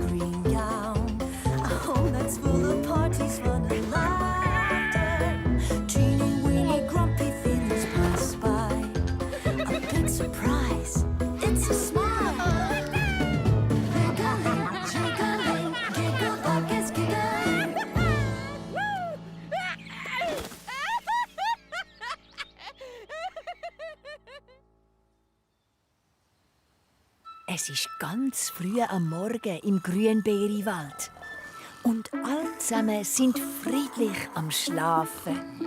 green gown. A home that's full of parties, fun and laughter. Teeny weeny grumpy feelings pass by. A big surprise, it's a smile. Giggling, jiggling, giggle buckets giggling. Es ist ganz früh am Morgen im Grünbeeriwald. Und alle zusammen sind friedlich am Schlafen.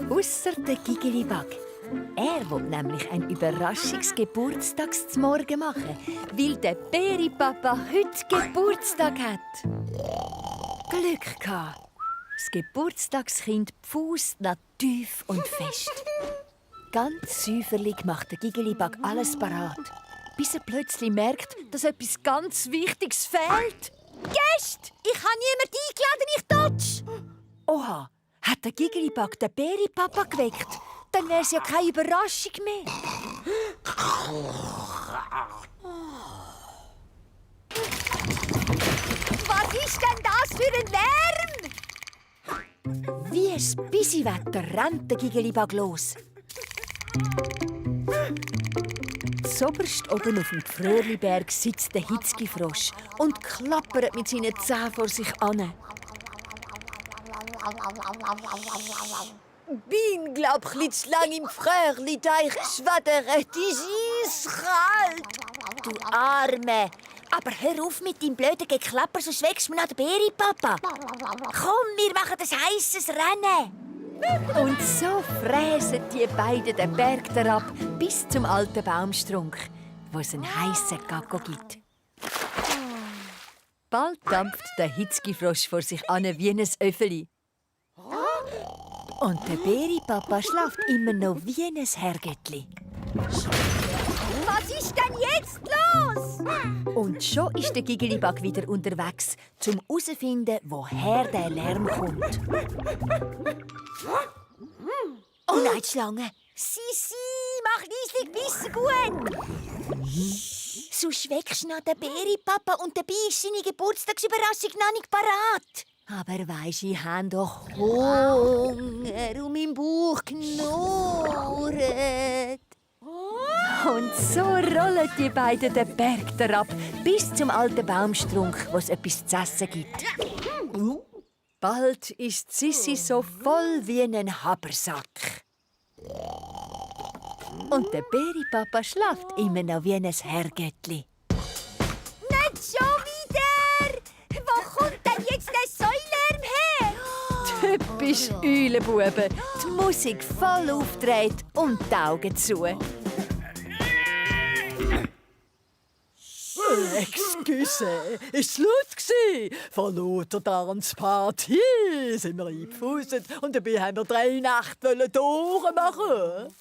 Ausser der Gigelibug. Er will nämlich einen Überraschungsgeburtstagsmorgen machen, weil der Beeripapa heute Geburtstag hat. Glück gehabt. Das Geburtstagskind pfust noch tief und fest. Ganz säuferlich macht der Gigelibug alles parat, bis er plötzlich merkt, dass etwas ganz Wichtiges fehlt. Gäste! Ich habe niemanden eingeladen, ich tatsch! Oha, hat der Gigelibug den Beeripapa geweckt? Dann wäre es ja keine Überraschung mehr. Was ist denn das für ein Lärm? Wie ein Bisiwetter rennt der Gigelibug los. Zoberst oben auf dem Pfröhrliberg sitzt der Hitzkifrosch und klappert mit seinen Zähnen vor sich an. Bin, glaub ich, zu lang im Fröhrli-Teich geschwadert. Ist eiskalt. Du Arme. Aber hör auf mit deinem blöden Geklapper, sonst wächst mir noch der Beeripapa. Komm, wir machen ein heisses Rennen. Und so fräsen die beiden den Berg herab bis zum alten Baumstrunk, wo es einen heissen Gaggo gibt. Bald dampft der Hitzkifrosch vor sich an wie ein Öffeli. Und der Beeripapa schläft immer noch wie ein Herrgöttli. Was ist denn jetzt los? Und schon ist der Gigelibug wieder unterwegs, um herauszufinden, woher der Lärm kommt. Oh nein, die Schlange! Sisi, mach leislich Bissenguhen! Sonst weckst du noch den Beeripapa und dabei ist seine Geburtstagsüberraschung noch nicht parat. Aber weisst, ich habe doch Hunger und mein Bauch knurrt. Und so rollen die beiden den Berg herab bis zum alten Baumstrunk, wo es etwas zu essen gibt. Bald ist Sissi so voll wie ein Habersack. Und der Beeripapa schläft immer noch wie ein Herrgöttli. Nicht schon wieder! Wo kommt denn jetzt der Säulärm her? Typisch Eulenbuben. Die Musik voll aufgedreht und die Augen zu. Excuse, ist es laut gsi? Von lauter Tanzparty sind wir eingefuselt und dabei haben wir 3 Nächte durchmachen.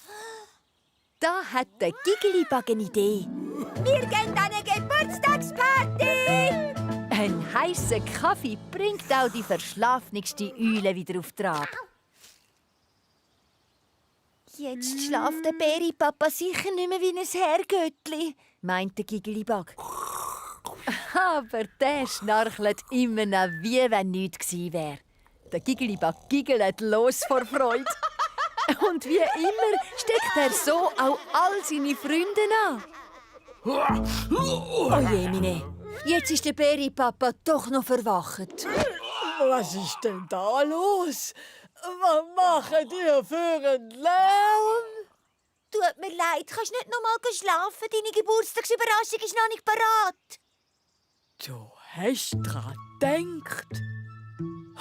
Da hat der Gigelibug eine Idee. Wir gehen an eine Geburtstagsparty! Ein heisser Kaffee bringt auch die verschlafenste Eule wieder auf Trab. Jetzt schlaft der Beeripapa sicher nicht mehr wie ein Herrgöttli, meint der Gigelibug. Aber der schnarchelt immer noch, wie wenn nichts gewesen wäre. Der Gigelibug giggelt los vor Freude. Und wie immer steckt er so auch all seine Freunde an. Oh je, meine. Jetzt ist der Beeripapa doch noch verwacht. Was ist denn da los? Was machen die für einen Lärm? Tut mir leid, kannst nicht noch mal schlafen? Deine Geburtstagsüberraschung ist noch nicht parat. Du hast dran gedacht.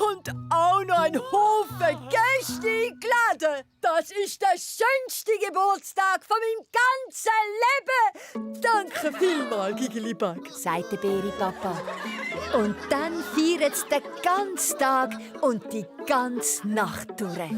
Und auch noch ein Haufen Gäste eingeladen. Das ist der schönste Geburtstag von meinem ganzen Leben. Danke vielmals, Gigelibug, sagt der Beeripapa. Und dann feiert es den ganzen Tag und die ganze Nacht durch.